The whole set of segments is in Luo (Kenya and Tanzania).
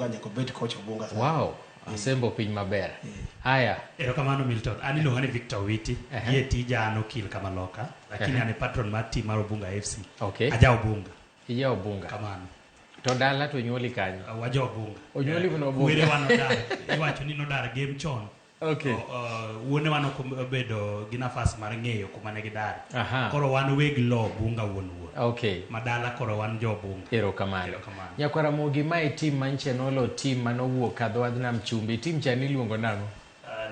Obunga nyaka obed coach Obunga sani. Wow, asembo piny maber. Haya. Erokamano Milton. An iluonga ni Victor Owiti. Gie tija an okil Kamaloka, lakini an e patron mar team mar Obunga FC. Okay. Aja Obunga. Ija Obunga. Kamano. To dala to onyuoli kanyo? Waja Obunga. Onyuoli mana Obunga. Werewa nodar. Iwacho ni nodar game chon. Okay. Wuonewa nok obedo gi nafas mar ng'eyo kuma ne gidare. Aha. Koro wan weg lo Obunga wuon wuon. Okay. Madala koro wan jo Obunga. Erokamano. Erokamano. Nyakwar Ramogi, mae team manche nolo team manowuok Kadhowadh Nam Chumbi. Team cha niluongo nang'o?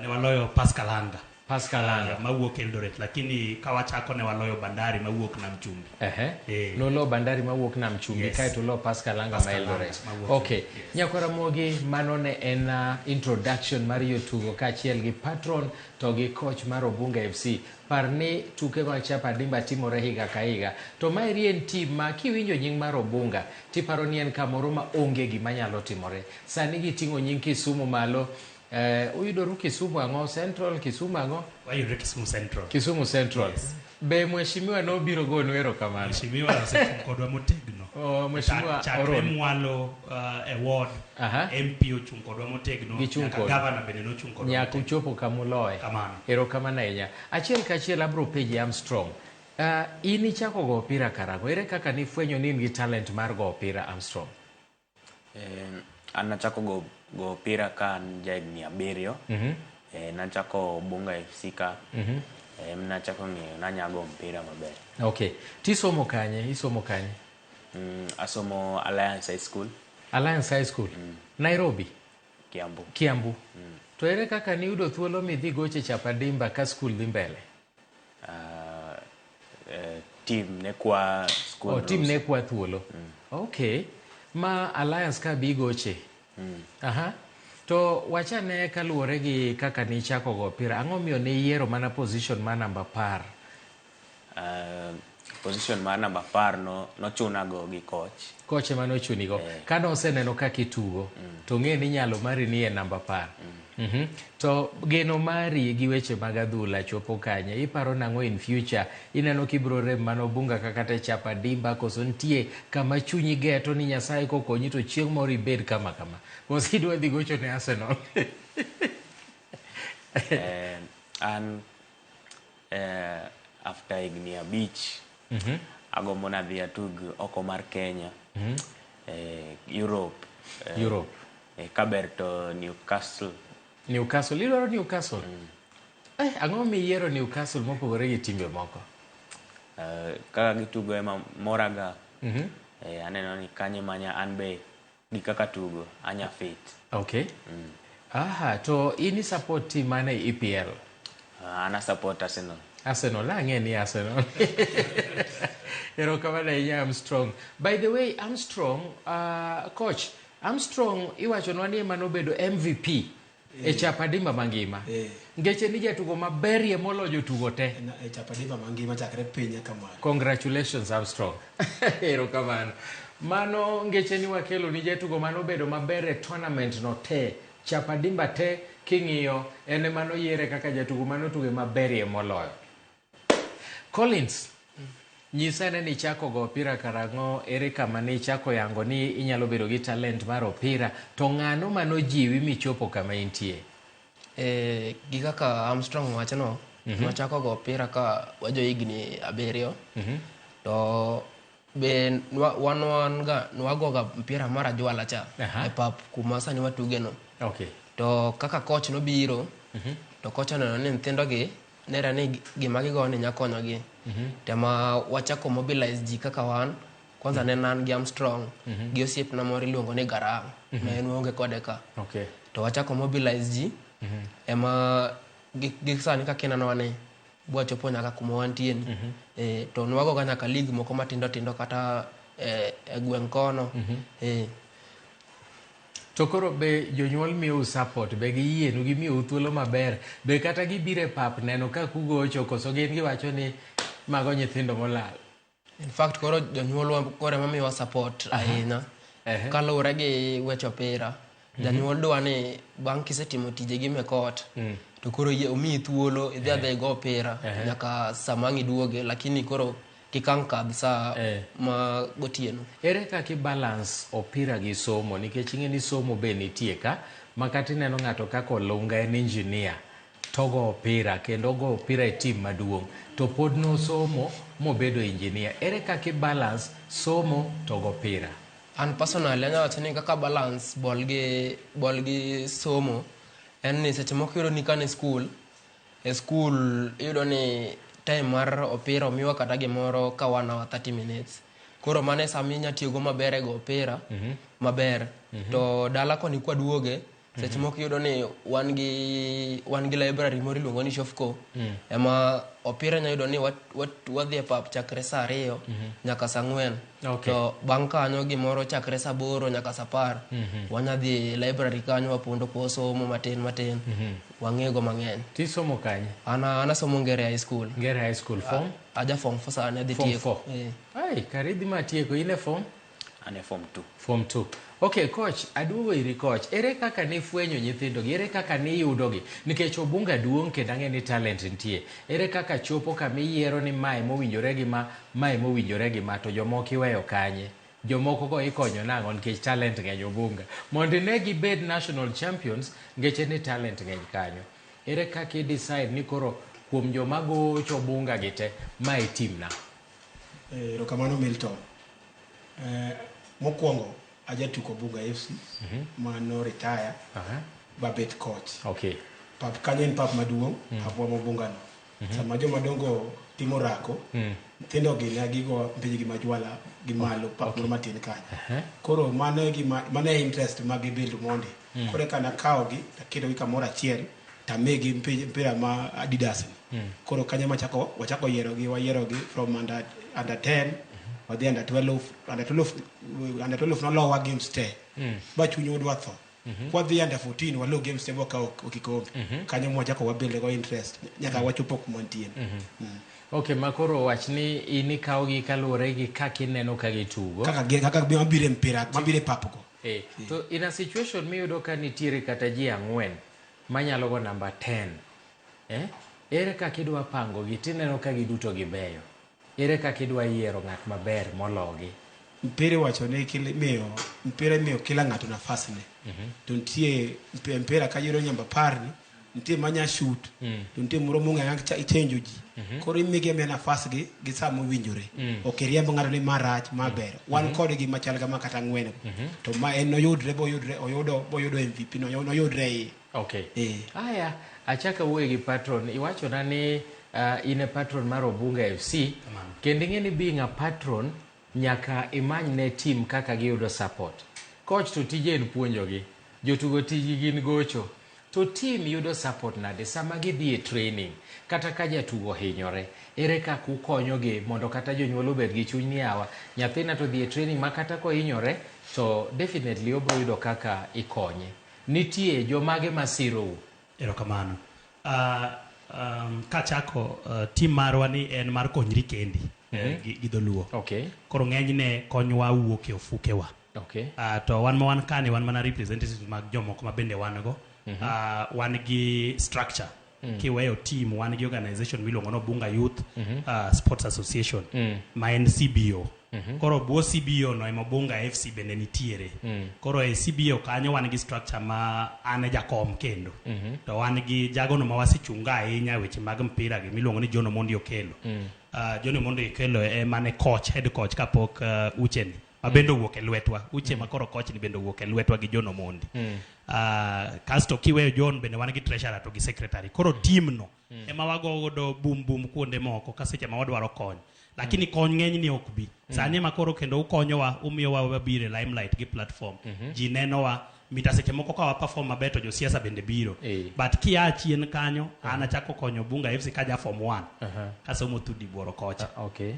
Ne waloyo Pascal Anga. Pascal Anga. Mawuok Eldoret, lakini ka wachako ne waloyo Bandari mawuok Nam Chumbi. Ehe. Nolo Bandari mawuok Nam Chumbi, Yes. kaeto ulo Pascal Anga ma Pascal Eldoret. Anga mawuok Okay. Yes. Nyakwar Ramogi, mano ne en introduction mar jotugo kaachiel gi patron to gi coach mar Obunga FC. Par ni tuke mag Chapa Dimba timore higa ka higa. To maeri en team ma kiwinjo nying mar Obunga tiparo ni en kamoro ma onge gima nyalo timore. Sani giting'o nying Kisumu malo. Uyudoru Kisumu ang'o? Central, Kisumu ang'o? Wayudore Kisumu Central. Kisumu Central. Yes. Be mheshimiwa nobiro gonu erokamano? Mheshimiwa osechung' kodwa motegno. Oh, mheshimiwa Chakre Oron. mwalo e ward, Aha. MP ochung' kodwa motegno, Gichung' nyaka kodu. governor bende nochung' kodwa Nyaka motegno. uchopo kamuloye. Kamano. Erokamano ahinya. Achiel kachiel abro penji Armstrong. In ichako go opira karang'o? Ere kaka nifwenyo ni in gi talent mar go opira Armstrong? An nachako go opira ka an jahigni 7. Nachako Obunga FC ka. Nachako ng'eyo nanya go mpira maber. Okay. Tisomo kanye? Isomo kanye? Asomo Alliance High School. Alliance High School? Nairobi? Kiambu. Kiambu. To ere kaka niyudo thuolo midhi goche Chapa Dimba ka skul dhi mbele? Team ne kwa school. Oh, team rules. ne kwa thuolo. Okay. Ma Alliance ka bi goche. Aha. To wachane kaluwore gi kaka nichako go opira, ang'o miyo ne iyiero mana position mar namba 10? Position mar namba 10 nochuna go gi coach. Coach ema nochuni go. Kane oseneno kaka itugo, to ng'e ni nyalo mari ni e namba 10. To geno mari gi weche mag adhula chopo kanye? Iparo nang'o in future? Ineno kibiro rem mana Obunga kaka te Chapa Dimba, koso nitie kama chunyi geto ni Nyasaye kokonyi to chieng' moro ibed kama kama? Koso idwa dhi gocho ne Arsenal? An after higni 5 agombo nadhi atug oko mar Kenya, Europe. Europe. Kaber to Newcastle. Newcastle, idwaro Newcastle? Ang'o miyiero Newcastle mopogore gi timbe moko? Kaka gitugo ema moraga. Aneno ni kanyo manya an be gi kaka tugo anya fit. Okay. Aha, to in i support team mane e EPL? An a support Arsenal. Arsenal, ang'e ni Arsenal. Erokamano ahinya Armstrong. By the way, Armstrong, coach, Armstrong iwachonwa ni ema nobedo MVP e Chapa Dimba mangima. Ngeche ni jatugo maberie moloyo jotugo te. E Chapa Dimba mangima chakre piny nyaka malo. Congratulations Armstrong. Erokamano. Mano ngeche ni wakelo ni jatugo manobedo maber e tournament no te. Chapa Dimba te king'iyo en ema noyiere kaka jatugo manotuge maberie moloyo. Collins, nyisa ane ni ichako go opira karang'o, ere kama ne ichako yango ni inyalo bedo gi talent mar opira, to ng'ano manojiwi michopo kama intie? Gi kaka Armstrong wachono, nwachako go opira ka wajo higni 7. To be wan wan ga nwagoga mpira mar ajwala cha e pap kuma sani watuge no. To kaka coach nobiro, to coach oneno ni nyithindo gi nere ni gima gigo ni nya konyogi. Tema wachako mobilize ji kaka wan. Kwanza ne an gi Armstrong, gi osiepna moro iluongo ni Garang, ma en waonge kode ka. To wachako mobilize ji, ema gi sani kaka inenowa ni bwachopo nyaka kuma wantie ni. To nwagoga nyaka league moko matindo tindo kata e gweng' kono. To koro be jonyuol miyou support, be giyienu, gimiyou thuolo maber, be kata gibiro e pap neno kaka ugocho, koso gin giwacho ni mago nyithindo molal? In fact, koro jonyuolwa koro ema miyowa support ahinya. Kaluwore gi weche opira. Janyuol dwa ni bang' kisetimo tijegi mek ot, to koro omiyi thuolo idhi adhiya igo opira nyaka sama ang' iduoge, lakini koro kik ang' kadh saa ma gotieno. Ere kaka i balance opira gi somo nikech ing'e ni somo be nitie ka ma kata ineno ng'ato kaka Olunga en engineer to ogo opira kendo ogo opira e team maduong' to pod nosomo mobedo engineer. Ere kaka i balance somo to go opira? An personally anya wacho ni kaka balance ball gi ball gi somo en ni seche moko iyudo ni ka an e skul e skul iyudo ni time mar opira omiwa kata gimoro ka 1 hour 30 minutes. Koro mano e sama inya tiyogo maber e go opira maber. To dala koni kwaduoge seche moko iyudo ni wan gi wan gi library moro iluongo ni Shofco ema opira inya yudo ni wadhi e pap chakre saa 2 nyaka saa 4. To bang' kanyo gimoro chakre saa 8 nyaka saa 10 wanya dhi e library kanyo wapondo kwa somo matin matin wang'ego mang'eny. Tisomo kanye? An asomo Ngere High School. Ngere High School form? Aja form 4 sani adhi Form tieko. 4. Ai, kare idhi matieko in e form? An e form 2. Form 2. Okay, coach, aduogo iri coach. Ere kaka nifwenyo nyithindogi? Ere kaka niyudogi? Nikech Obunga duong' kendo ang'e ni talent nitie. Ere kaka chopo kama iyiero ni mae mowinjore gi ma, mae mowinjore gi ma, to jomoko iweyo kanye? Jomoko go ikonyo nang'o nikech talent ng'eny Obunga? Mondo ine gibed national champions, ngeche ni talent ng'eny kanyo. Ere kaka i decide ni koro kuom joma gocho Obunga gi te, mae team na? Erokamano Milton. Mokwongo ajatugo Obunga FC mano retire babet coach. Pap kanyo en pap maduong', papwa ma Obunga no. Sama joma dongo timo orako, nyithindo gi ne gigo mpich gi majwala gi malo pap moro matin kanyo. Koro mano e gima mano e interest ma gibuild mondi. Koro eka nakawogi taketogi kamoro achiel tamigi mpira ma Adidas ni. Koro kanyo ema wachako yierogi, wayierogi from under 10 wadhi under 12, under 12, under 12 nolowa games te. Ba chunywa dwa tho. Kwadhi under 14 walo games te wakawo kikombe. Kanyo mwachako wabuild go interest nyaka wachopo kuma nitie. Okay, ma koro wach ni in ikawogi kaluwore gi kaka ineno ka gitugo. Kaka mabiro e mpira, mabiro e pap go. To in a situation miyudo ka nitiere kata ji 4 manyalo go namba 10. Ere kaka idwa pangogi tineno ka giduto gibeyo? Ere kaka idwa yiero ng'at maber mologi? Mpira iwacho ni mpira imiyo kila ng'ato nafas ne. To nitie mpira ka yudo namba 10 ni, nitie manya shoot, to nitie moro mong'eyo kaka ichenjo ji. Koro imigi amiya nafas gi gi sa mowinjore. Ok iriemb ng'ato ni ma rach, ma ber. Wan kodgi machal kama kata 4 go. To ma en noyudre boyudre, oyudo boyudo MVP no, noyudre iye. Aya, achako awuoyo gi patron. Iwachona ni in e patron mar Obunga FC. Kendo ing'e ni being a patron nyaka imany ne team kaka giyudo support. Coach to tije en puonjogi. Jotugo tijgi gin gocho. To team yudo support nade sama gidhi e training? Kata ka jatugo ohinyore, ere kaka ukonyogi mondo kata jonyuol obed gi chuny ni yawa, nyathina to dhi e training ma kata kohinyore to definitely obiro yudo kaka ikonye. Nitie jomage masirou? Erokamano. Kachako team marwa ni en mar konyri kendi gi dholuo. Koro ng'enyne konywa wuok e ofukewa. To wan ma wan kani wan mana representatives mag jomoko ma bende wan go. Wan gi structure. Kiweyo team wan gi organization miluongo ni Obunga Youth Sports Association ma en CBO. Koro bwo CBO no ema Obunga FC bende nitiere. Koro e CBO kanyo wan gi structure ma an e jakom kendo. To wan gi jagono ma wasechunga ahinya e weche mag mpira gi miluongo ni John Omondi Okello. John Omondi Okello ema ne coach, head coach kapok Uche ni. Ma bende owuok e lwetwa. Uche ma koro coach ni bende owuok e lwetwa gi John Omondi. Kasto kiweyo John bende wan gi treasurer to gi secretary. Koro team no ema wago godo boom boom kuonde moko ka seche ma wadwaro kony. Lakini kony ng'eny ni ok bi. Sani ema koro kendo ukonyowa, umiyowa wabiro e limelight gi platform. Ji nenowa, mita seche moko ka wa perform maber to josiasa bende biro. But kia chien kanyo, an achako konyo Obunga FC ka ja form 1. Kasomo Thudi Buoro kocha.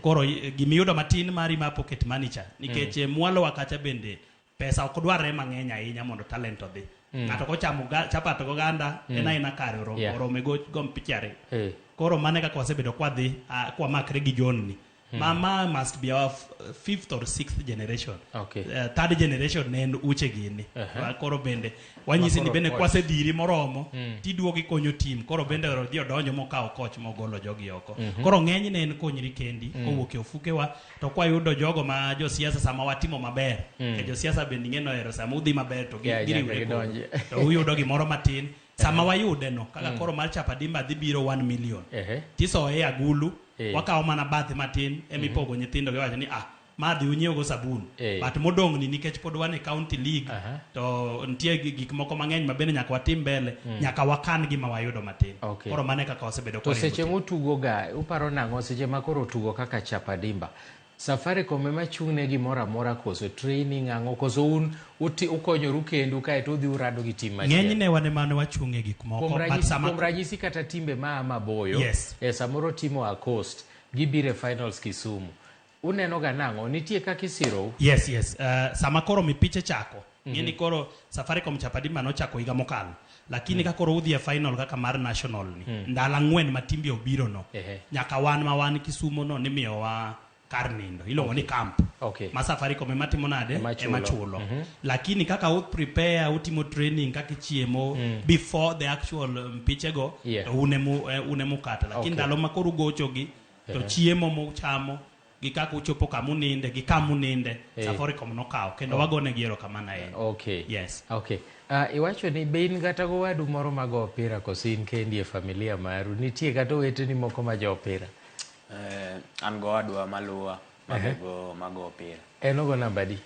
Koro gimiyudo matin mari ma pocket money cha, nikech mwalowa kacha bende pesa ok dwarre mang'eny ahinya mondo talent odhi. Ng'ato kochamo chapat goganda, en aena kare orome go picha ariyo. Koro mano e kaka wasebedo kwadhi, kwamakre gi John ni. Mama must be our fifth or sixth generation. Okay. Third generation ne en uche gini. Koro bende wanyisi ni Makoro bende coach. Kwasedhiri moromo tiduogo ikonyo team. Koro bende odhi odonjo mokawo coach mogolo jogi oko. Koro ng'enyne en konyri kendi kowuok e ofukewa to kwayudo jogo ma josiasa sama watimo maber. E josiasa bende ing'e nohero sama udhi maber to Yeah, nyaka giriwre kodu. gidonji. To uyudo gimoro matin. Sama wayude no kaka koro mar Chapadimba dhi biro 1 million. Tisoye e agulu wakawo mana bathe matin emipogo nyithindo giwacho ni ah madhi unyiew sabun but modong' ni nikech pod wan e county league to nitie gik moko mang'eny ma bende nyaka watim mbele nyaka wakan gima wayudo matin. Okay. Koro mano e kaka wasebedo To kwaringo seche team. mutugo ga, uparo nang'o seche ma koro tugo kaka Chapadimba? Safaricom ema chung' ne gimoro amora koso training ang'o koso un ukonyoru kendu kaeto udhi urado gi team machielo? Ng'enyne wan ema ne wachung' e gik moko Kuom but ranyisi, sama kuom ranyisi kata timbe ma maboyo Yes. Samoro timo a Coast gibiro e finals Kisumu. Uneno ga nang'o? Nitie kaka isirou? Yes. Sama koro mipiche chako ng'eni koro Safaricom Chapadimba nochako higa mokalo lakini ka koro udhi e final kaka mar national ni ndalo ang'wen ma timbe obiro no nyaka wan ma wan Kisumo no nimiyowa kar nindo iluongo ni camp. Okay. Ma Safaricom ema timo nade? Ema chulo. Ema chulo. Lakini kaka u prepare utimo training kaka ichiemo before the actual mpichego to une mukata lakini ndalo ma koro ugocho gi to chiemo muchamo gi kaka uchopo kamuninde gi kamuninde Safaricom nokawo kendo wagonegi erokamano ahinya. Okay. Yes. Okay. Iwacho ni be in kata gowadu moro mago opira koso in kendi e familia maru? Nitie kata oweteni moko ma jo opira? An gowadwa maluwa mago opira. En ogo namba adi?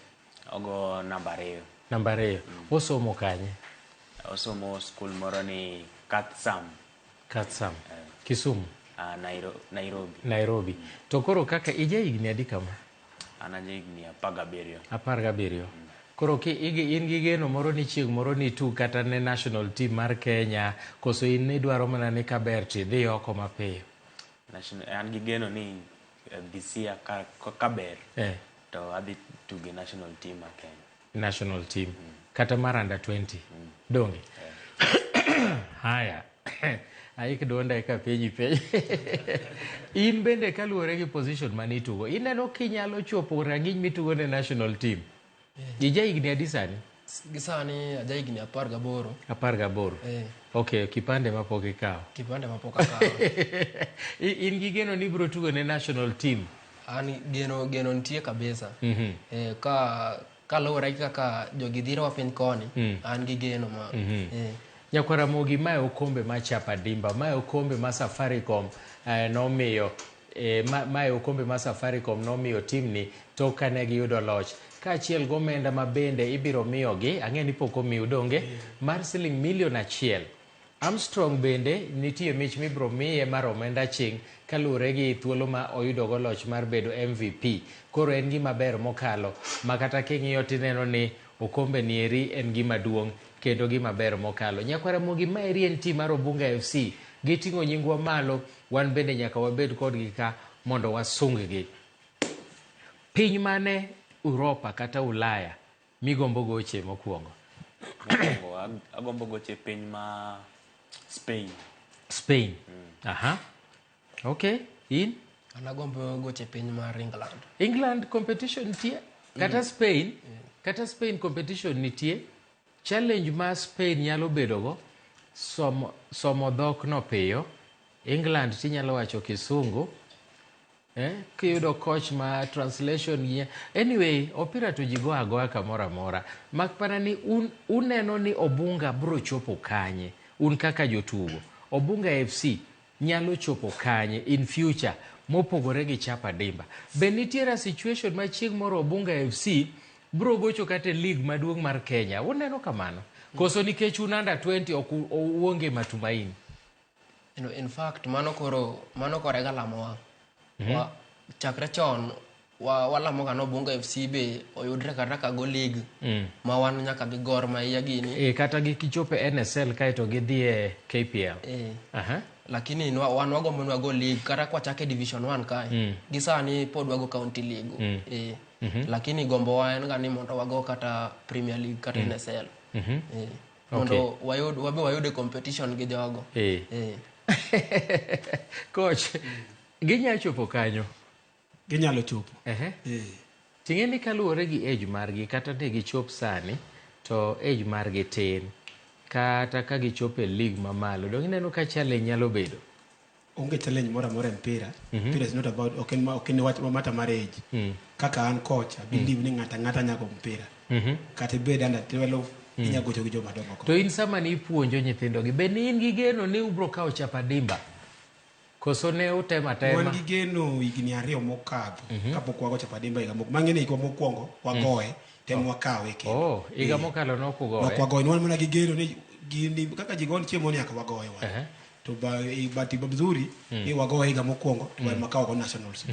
Ogo namba 2. Namba 2. Osomo kanye? Osomo skul moro ni Katsam. Katsam. Kisumu? Nairobi. Nairobi. To koro kaka ija higni adi kama? An aja higni 17. 17. Koro ki in gi geno moro ni chieng' moro ni tug kata ne national team mar Kenya koso in idwaro mana ni kaber to idhi oko mapiyo? An gi geno ni this year kaber to adhi tugo national team mar Kenya. National team. Kata mar under 20. Donge? Haya. Aik duonda eka penji penj. In bende kaluwore gi position mane itugo, ineno kinyalo chopo rang'iny mitugo ne national team? Ija higni adi sani? Gi sani aja higni 18. 18. Okay, kipande mapok ikawo. Kipande mapok akawo. In gi geno ni ibiro tugo ne national team? An geno nitie kabisa. Kaluwore gi kaka jogi dhirowa piny koni, an gi geno ma. Nyakwar Ramogi, mae okombe ma Chapadimba, mae okombe ma Safaricom nomiyo mae okombe ma Safaricom nomiyo timni tok kane giyudo loch. Kaachiel gomenda ma bende ibiro miyogi, ang'e ni pok omiu donge, mar siling milion 1. Armstrong bende nitie mich mibiro miye mar omenda ching' kaluwore gi thuolo ma oyudogo loch mar bedo MVP. Koro en gima ber mokalo, ma kata king'iyo tineno ni okombe nieri en gima duong' kendo gima ber mokalo. Nyakwar Ramogi, maeri en team mar Obunga FC. Giting'o nyingwa malo, wan bende nyaka wabed kodgi ka mondo wasung-gi. Piny mane Europa kata Ulaya migombo goche mokwongo? Mokwongo agombo goche piny ma Spain. Spain. Aha. Okay, in? An agombo goche piny mar England. England competition nitie? Kata Spain? Kata Spain competition nitie? Challenge ma Spain nyalo bedogo, somo dhok no piyo. England tinyalo wacho kisungu. Kiyudo coach ma translation gi. Anyway, opira to ji go agoya kamoro amora. Mak mana ni uneno ni Obunga bro chopo kanye? Un kaka jotugo. Obunga FC nyalo chopo kanye in future mopogore gi Chapadimba? Be nitiere situation ma chieng' moro Obunga FC bro gocho kata e league maduong' mar Kenya? Uneno kamano? Koso nikech un under 20 ok uonge matumaini? In fact, mano koro ega lamowa. Chakre chon walamoga ni Obunga FC be oyudre kata ka go league ma wan nyaka gi Gor Mahia gini. Kata gichopo e NSL kaeto gidhi e KPL. Lakini wan wagombo ni wago league kata kwachake Division 1 kae. Gi sani pod wago County League. Lakini gombo wa en ga ni mondo wago kata Premier League kata NSL. Mondo wabe wayude competition gi jogo. Coach, ginya chopo kanyo? Ginyalo chopo. Ting'e ni kaluwore gi age margi kata ne gichop sani to age margi tin. Kata ka gichopo e league mamalo, dong ineno ka challenge nyalo bedo? Onge challenge moro amora e mpira. Mpira is not about ok en ok en wach mata mar age. Kaka an coach, I believe ni ng'ata ng'ata nyago mpira. Kata ibed under 12, inya gocho gi joma dongo. To in sama ni ipuonjo nyithindogi, be ne in gi geno ni ubro kawo Chapadimba? Koso ne utemo atema? Wan gi geno higni 2 mokadho kapok wago Chapadimba higa mok. Mang'e ni higwa mokwongo wagoye, tem wakawe kendo. Oh, higa mokalo ne ok ugoye? Ok wagoye, wan mana gi geno ni gini kaka ji gone chiemo ni nyaka wagoye wan. To bahati mzuri ni wagoye higa mokwongo to wan makawo go nationals.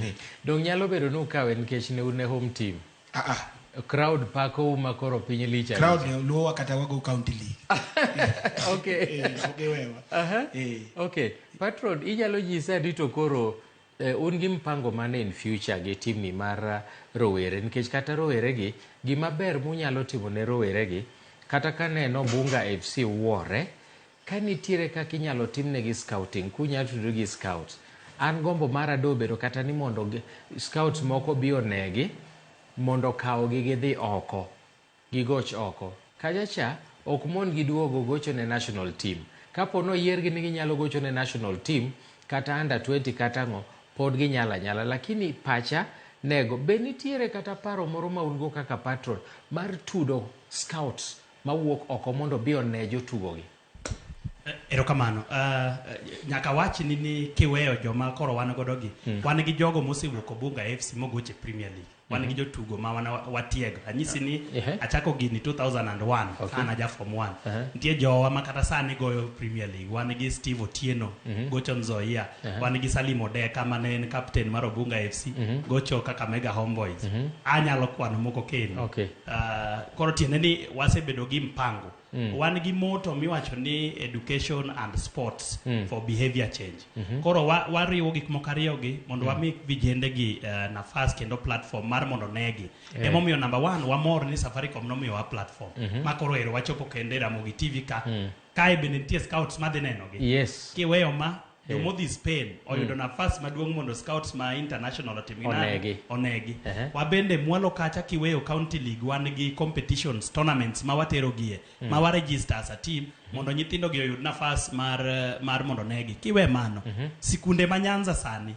Dong nyalo bedo ni ukawe nikech ne un e home team? Crowd pako uma koro piny lich ahinya. Crowd ne luwowa kata wago county league. Ok giwewa. Okay. Patron, inyalo nyisa ni to koro un gi mpango mane in future gi team ni mar rowere? Nikech kata rowere gi, gima ber munyalo timo ne rowere gi, kata ka neno Bunga FC wuore, ka nitiere kaka inyalo timnegi scouting, kunyalo tudori gi scouts. An gombo mara do bedo kata ni mondo scouts moko bi onegi, mondo okawgi gidhi oko, gigoch oko. Kacha cha, ok mon giduogo gocho ne national team. Kapo ni oyiergi ni ginyalo gocho ne national team, kata under 20 kata ang'o, pod ginyalo anyala. Lakini pacha nego, be nitiere kata paro moro ma un go kaka patron mar tudo scouts mawuok oko mondo bi one jotugogi? Erokamano. Nyaka wachni ni kiweyo joma koro wan godo gi, wan gi jogo mosewuok Obunga FC mogoche Premier League. Wan gi jotugo ma wan watiego. Anyisi ni achako gini 2001, ka an aja form 1. Nitie jowa ma kata sani goyo Premier League. Wan gi Steve Otieno, gocho Nzoia. Wan gi Salim Odeka ma ne en captain mar Obunga FC, gocho Kakamega Homeboys. Anyalo kwano moko kendo. Koro tiende ni wasebedo gi mpango. Wan gi motto miwacho ni education and sports for behavior change. Koro wariwo gik moko ariyo gi mondo wami vijende gi nafas kendo platform mar mondo negi. Emomiyo number 1 wamor ni Safaricom nomiyowa platform. Ma koro ero wachopo kendo e Ramogi TV ka. Kae bende nitie scouts madhi nenogi. Kiweyo ma jomodhi Spain oyudo nafas maduong' mondo scouts ma international otim gi nade? Onegi. Onegi. Wabende mwalo kacha kiweyo county league wan gi competitions tournaments ma watero gie, ma wa register as a team mondo nyithindo gi oyud nafas mar mondo negi. Kiwe mano, sikunde ma Nyanza sani,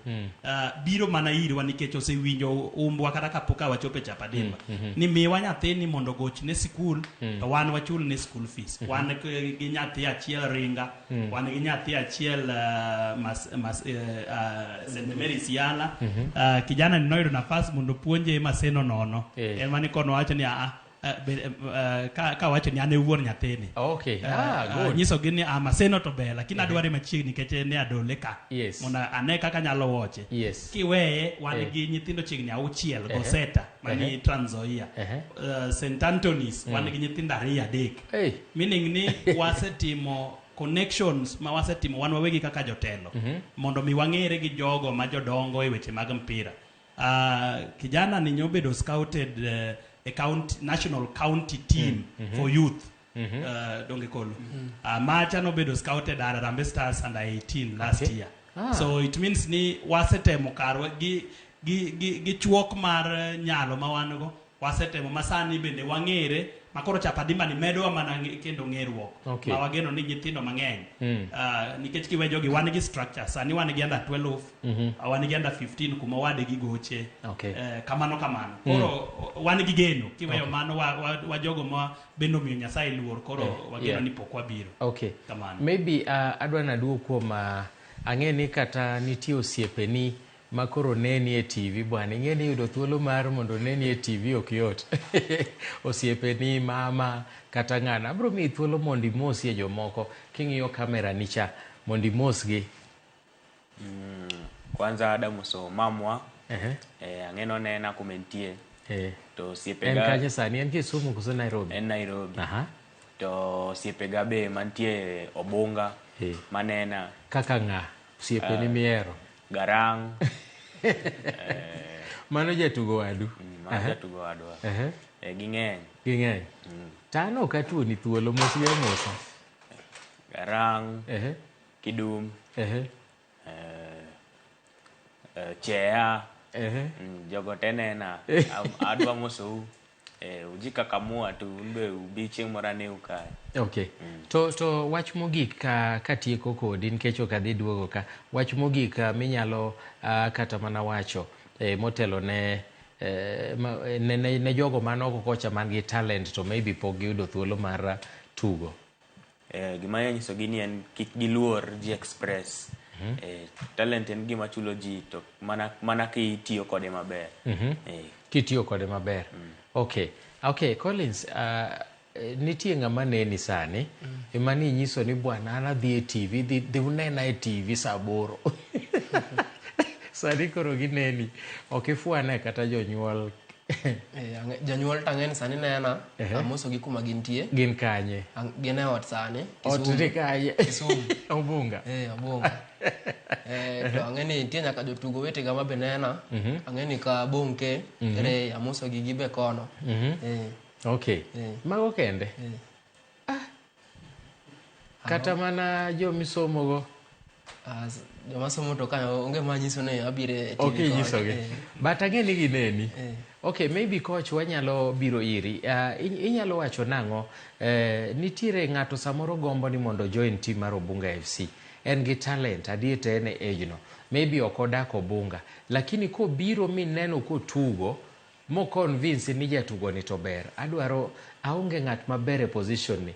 biro mana irwa nikech osewinjo umbwa kata kapok wachopo e Chapadimba. Ni miwa nyathini mondo gochne sikul, to wan wachul ne school fees. Wan gi nyathi achiel Ringa, wan gi nyathi achiel St. Mary's Yala. Kijana ni noyudo nafas mondo puonje Maseno nono. En mane kono wacho ni ka wacho ni an e wuon nyathini. Good. Nyiso gi ni Maseno to ber, lakini adware machiegni nikech ne adole ka. Mondo ane kaka anyalo woche. Kiweye, wan gi nyithindo chiegni 6 Goseta, mani Trans Nzoia. St. Anthony's, wan gi nyithindo 2 3. Meaning ni wasetimo connections ma wasetimo wan wawegi kaka jotelo. Mondo mi wang'ere gi jogo ma jodongo e weche mag mpira. Kijana ni nyobedo scouted e county, national county team for youth. Donge kolo. Macha nobedo scouted at Harambee Stars under 18 last year. So it means ni wasetemo karwa gi chuok mar nyalo ma wan go, wasetemo ma sani bende wang'ere ma koro Chapadimba ni medowa mana kendo ng'eruok. Ma wageno ni nyithindo mang'eny. Nikech kiwe jogi wan gi structure sani wan gi under 12, wan gi under 15 kuma wadegi goche. Kamano kamano. Koro wan gi geno kiweyo mano wa jogo ma bende omiyo Nyasaye luor koro wageno ni pok wabiro. Kamano. Maybe adwa naduo kuom ang'e ni kata nitie osiepeni ma koro neni e TV bwana, ing'e ni yudo thuolo mar mondo neni e TV ok yot. Osiepeni, mama, kata ng'ano. Abiro miyi thuolo mondo imosie jomoko king'iyo kamera ni cha mondo imosgi. Kwanza adamoso mamwa. Ang'e ni onena kuma entie. To osiepega En kacha sani, en Kisumu koso Nairobi? En Nairobi. To osiepega be mantie Obunga, manena. Kaka ng'a? Osiepeni mihero? Garang. Mano jatugo wadu? Mano jatugo wadwa. Ging'eny. Ging'eny. Tano ok atuoni thuolo, mos gi amosa. Garang. Kidum. Chea. Jogo te nena. Adwa mosou. Ujikakamua tu un be ubi chieng' moro aneu kae. Okay. To wach mogik ka katieko kodi nikech ok adhi duogo ka. Wach mogik minyalo kata mana wacho motelo ne ne jogo man oko kocha man gi talent to maybe pok giyudo thuolo mar tugo. Gima anyalo nyisogi ni en kik giluor ji express. Talent en gima chulo ji to mana kitiyo kode maber. Kitiyo kode maber. Okay. Okay, Collins, nitie ng'ama neni sani ema ni nyiso ni bwana an adhi e TV, dhi unena e TV saa 8. Sani koro gineni. Ok ifwane kata jonyuol. Jonyuol to ang'e ni sani nena, amosogi kuma gintie. Gin kanye? Gin e ot sani. Ot ni kanye? Kisumu. Obunga. Obunga. To ang'e ni nitie nyaka jotugo wetega ma be nena. Ang'e ni ka Bonke, Ray, amosogi gibe kono. Okay. Mago kende? Kata mana jomisomogo? Joma somo to kanyo onge manyiso ni abiro e TV. Ok inyisogi. But ang'e ni gineni. Okay, maybe coach wanyalo biro iri. Inyalo wacho nang'o? Nitiere ng'ato samoro gombo ni mondo join team mar Obunga FC. En gi talent, adier to en e age no. Maybe ok odak Obunga. Lakini kobiro mineno kotugo, mo convince ni jatugo ni to ber. Adwaro, aonge ng'at maber e position ni.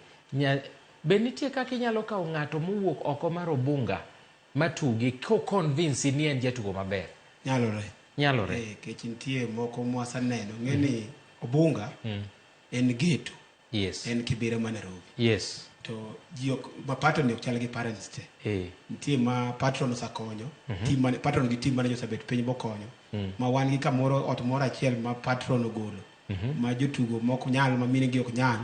Be nitie kaka inyalo kawo ng'ato mowuok oko mar Obunga matugi ko convince ni en jatugo maber? Nyalore. Nyalore. Kech nitie moko mwaseneno. Ng'e ni Obunga en ghetto. Yes. En Kibera ma Nairobi. Yes. To ji ok, ma patron ok chal gi parents te. Nitie ma patron osekonyo, team mane, patron gi team manager osebet piny bokonyo. Ma wan gi kamoro ot moro achiel ma patron ogolo. Ma jotugo mok nyal, ma mine gi ok nyal,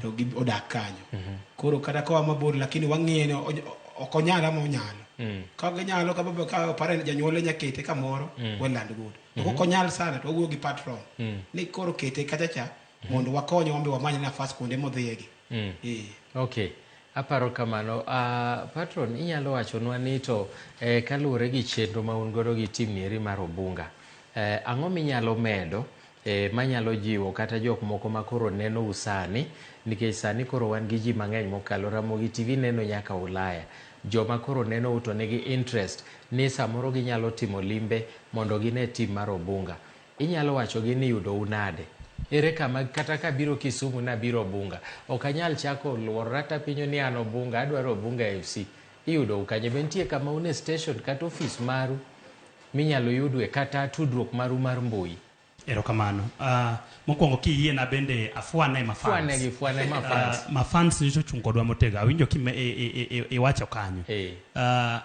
to gi odak kanyo. Koro kata koa mabor, lakini wang'iye ni ok onyal ama onyalo. Ka ginyalo, ka baba, ka parent janyuol nya kete kamoro, well and good. To kok onyal sana, to wawuoyo gi patron. Ni koro kete kacha cha, mondo wakonye wambe wamany nafas kuonde modhiyegi. Okay. Aparo kamano. Patron, inyalo wachonwa ni to kaluwore gi chenro ma un godo gi team nieri mar Obunga, ang'o minyalo medo manyalo jiwo kata jok moko ma koro neno u sani, nikech sani koro wan gi ji mang'eny mokalo Ramogi TV neno nyaka Ulaya. Joma koro neno u to nigi interest ni samoro ginyalo timo limbe mondo gine team mar Obunga. Inyalo wacho gi ni yudo u nade? Ere kama kata ka biro Kisumu na biro Obunga, ok anyal chako luorora tapenjo ni an Obunga, adwaro Obunga FC. Iyudo u kanye? Be nitie kama un e station kata ofis maru minyalo yudwe kata tudruok maru mar mbui? Erokamano. Mokwongo kiyiena bende afwane ma fans. Fwane gi fwane ma fans. Ma fans nyiso chung' kodwa motegno. Awinjo ki iwacho kanyo.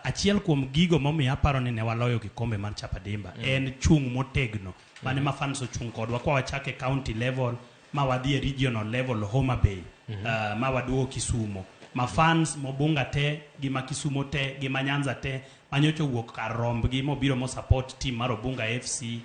Achiel kuom gigo momiyo aparo ni ne waloyo kikombe mar Chapadimba en chung' motegno. Mane ma fans ochung' kodwa kwa wachake county level, ma wadhi e regional level Homa Bay, ma waduogo Kisumo. Ma fans mobunga te, gi ma Kisumo te, gi ma Nyanza te, manyocha owuok kar rombgi mobiro mo support team mar Obunga FC,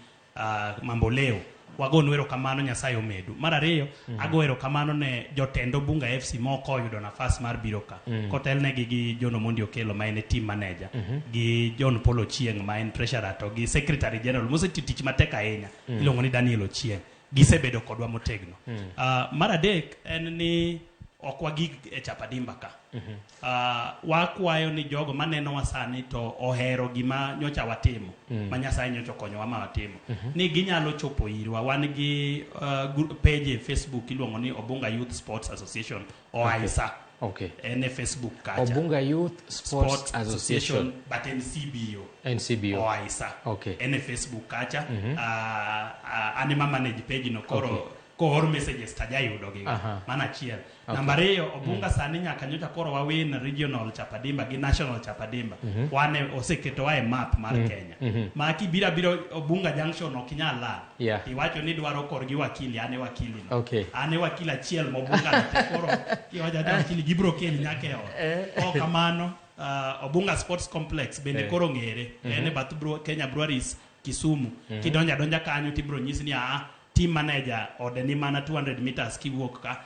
Mamboleo. Wagonu erokamano, Nyasaye omedu. Mar ariyo, ago erokamano ne jotend Obunga FC moko oyudo nafas mar biro ka. Kotelnegi gi John Omondi Okello ma en e team manager, gi John Paul Ochieng ma en treasurer to gi secretary general mosetiyo tich matek ahinya, iluongo ni Daniel Ochieng. Gisebedo kodwa motegno. Mar adek en ni ok wagik e Chapadimba ka. Wakwayo ni jogo manenowa sani to ohero gima nyocha watimo, ma Nyasaye nyocha okonyowa ma watimo, ni ginyalo chopo irwa. Wan gi page e Facebook iluongo ni Obunga Youth Sports Association, OAISA. En e Facebook kacha. Obunga Youth Sports Association. But en CBO. NCBO. OAISA. En e Facebook kacha. An ema manage page no koro koor messages tajayudo gi. Mano achiel. Namba ariyo, Obunga sani nyaka nyocha koro wawin regional Chapadimba gi national Chapadimba. Wane oseketowa e map mar Kenya. Ma kibiro abiro Obunga Junction ok inyal lal. Iwacho ni dwaro korgi wakili, an e wakili no. An e wakili achiel mobunga no te koro kiwacho ni wakili gibiro keli nyaka e ot. Ok kamano, Obunga Sports Complex bende koro ng'ere. En e bath Kenya Breweries Kisumu. Kidonjo adonja kanyo tibiro nyisi ni team manager ode ni mana 200 meters kiwuok ka.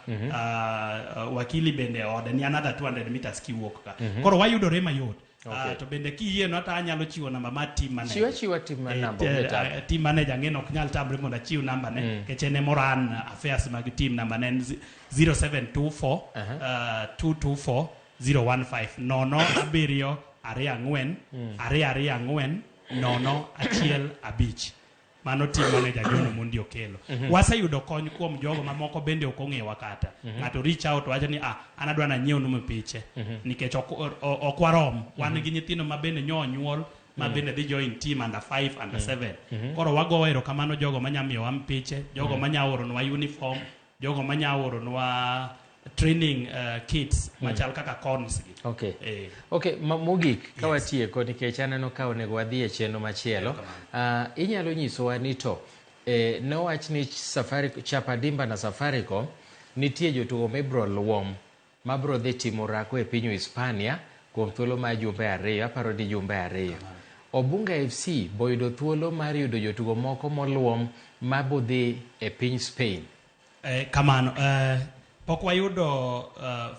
Wakili bende ode ni another 200 meters kiwuok ka. Koro wayudore mayot. Okay. To bende kiyie no hata anyalo chiwo namba mar team manager. Chiw achiwa team namba, onge tabu. Team manager ng'e ok nyal tamre mondo achiw namba ne nikech en ema oran affairs mag team. Namba ne en 0724 224 015 0 7 2 4 2 2 4 0 1 5. Mano team manager John Omondi Okelo. Waseyudo kony kuom jogo mamoko bende ok ong'ewa kata. Ng'ato reach out wacho ni an adwa nanyiew nu mipiche nikech ok warom. Wan gi nyithindo ma bende nyo onyuol ma bende dhi join team under 5 under 7. Koro wago erokamano jogo manya miyowa mpiche, jogo manya oronwa uniform, jogo manya oronwa training kits machal kaka cones gi. Okay. Okay, mogik ka watieko nikech aneno ka onego wadhi e chenro machielo. Inyalo nyisowa ni to nowach ni Chapadimba na Safaricom nitie jotugo mibro luom mabro dhi timo orako e piny Hispania kuom thuolo mar jumbe 2, aparo ni jumbe 2. Obunga FC boyudo thuolo mar yudo jotugo moko moluom mabodhi e piny Spain. Kamano, pok wayudo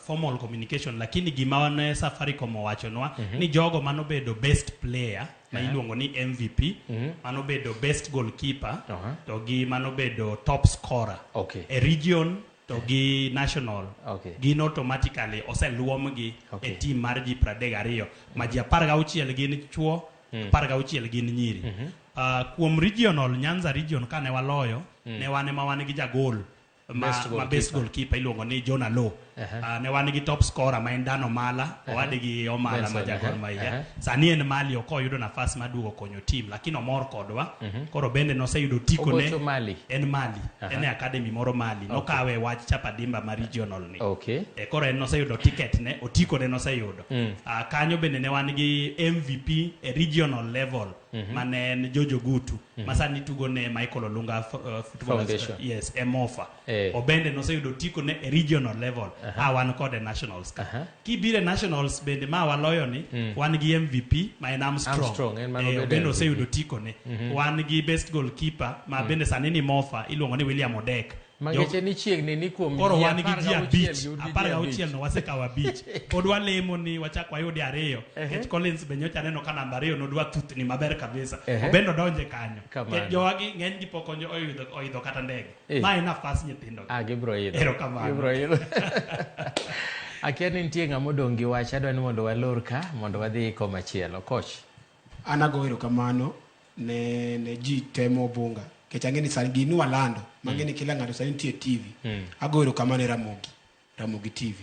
formal communication, lakini gima ne Safaricom owachonwa ni jogo manobedo best player ma iluongo ni MVP, manobedo best goalkeeper, to gi manobedo top scorer e region to gi national, gin automatically oseluomgi e team mar ji 32, ma ji 16 gin chuo, 16 gin nyiri. Kuom regional, Nyanza region kane waloyo, ne wan ema wan gi jagol ma best goalkeeper iluongo ni John Alo. Ne wan gi top scorer ma en Dan Omala, owadgi Omala ma jagol ma iye. Sani en Mali ok oyudo nafas mar duogo konyo team, lakini omor kodwa. Koro bende noseyudo otiko ne. Ogocho Mali. En Mali. En e academy moro Mali. Nokawe wach Chapadimba ma regional ni. Koro en noseyudo ticket ne, otiko ne noseyudo. Kanyo bende ne wan gi MVP e regional level. Mane en Jojo Gutu. Ma sani tugo ne Michael Olunga Football Foundation. Yes, Emofa. Obende noseyudo otiko ne e regional level. Wan kode nationals ka. Kibire nationals bende ma waloyo ni, wan gi MVP ma en Armstrong. Armstrong, en mano bende Obende MVP. oseyudo otiko ne. Wan gi best goalkeeper ma bende sani ni Mofa iluongo ni William Odek. Mangeche ni chiegni ni kuom Koro ji wan gi ji 16 abich, gi ji apar gauchiel abich. no wasekawo 5. Pod walemo ni wachak wayudi 2. Nikech Collins be nyocha aneno ka namba 2 nodwa thuthni maber kabisa. Obende odonje kanyo. Kamano. Nikech jowagi ng'eny gi pok oidho kata ndege. Ma en nafas nyithindo. Gibro idho. Erokamano. Gibro idho. Akia ni nitie ng'ama odong' gi wach, adwa ni mondo walor ka mondo wadhi komachielo. Coach. An ago erokamano ne ji te mobunga. Nikech ang'e ni sani gini walando, mang'e ni kila ng'ato sani nitie TV. Ago erokamano ne Ramogi, Ramogi TV.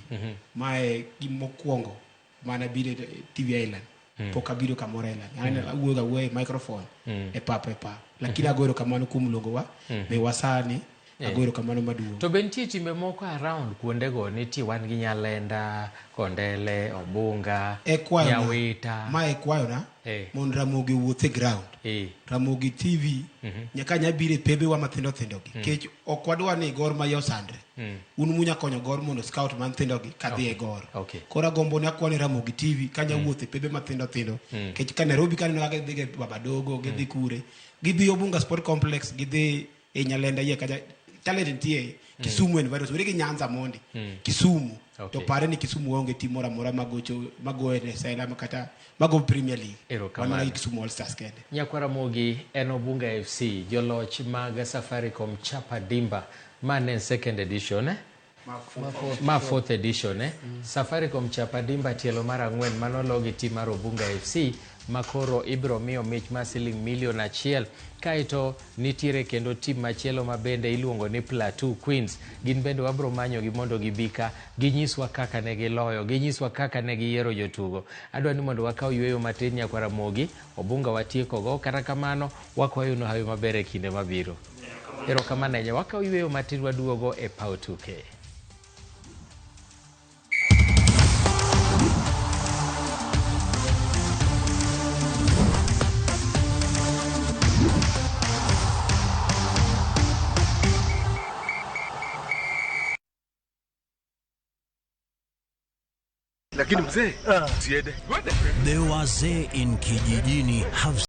Mae gimokwongo mana biro e TV Island. Pok abiro kamoro Island. An awuoyo ga awuoya e microphone, e pap e pap. Lakini ago erokamano kuom luongowa, miwa sani, ago erokamano maduong'. To be nitie timbe moko around kuondego, nitie wan gi Nyalenda, Kondele, Obunga, E kwayona, Nyawita. Ma e kwayona, mondo Ramogi owuoth e ground. Ramogi TV, nyaka nya biro e pebewa mathindo thindo gi. Nikech ok wadwa ni Gor Mahia osandre. Un munya konyo Gor mondo scout man thindo gi kadhi e Gor. Koro agombo ni akwa ni Ramogi TV kanya wuoth e pebe mathindo thindo. Nikech ka Nairobi kaneno kaka gidhi e Babadogo, gidhi kure. Gidhi Obunga Sport Complex, gidhi e Nyalenda yie kacha. Talent nitie Kisumu en virus. Weri gi Nyanza mondi. Kisumu. To pare ni Kisumu onge team moro amora magocho, mago e NSL ama kata mago Premier League. Erokamano. Wan mana gi Kisumu All Stars kende. Nyakwara Ramogi en Obunga FC, joloch mag Safaricom Chapadimba, ma ne en second edition, Ma fourth edition, Safaricom Chapadimba tielo mar 4 mano gi team mar Obunga FC ma koro ibiro miyo mich mar siling milion 1. Kaeto nitiere kendo team machielo ma bende iluongo ni Plateau Queens. Gin bende wabiro manyogi mondo gibi ka ginyiswa kaka ne giloyo, ginyiswa kaka ne giyiero jotugo. Adwa ni mondo wakaw yueyo matin Nyakwara Ramogi, Obunga watiekogo, kata kamano wakwayo nu hawi maber e kinde mabiro. Erokamano ahinya. Wakaw yueyo matin waduogo e paw tuke. Lakini mzee, tiende. The wazee in kijijini have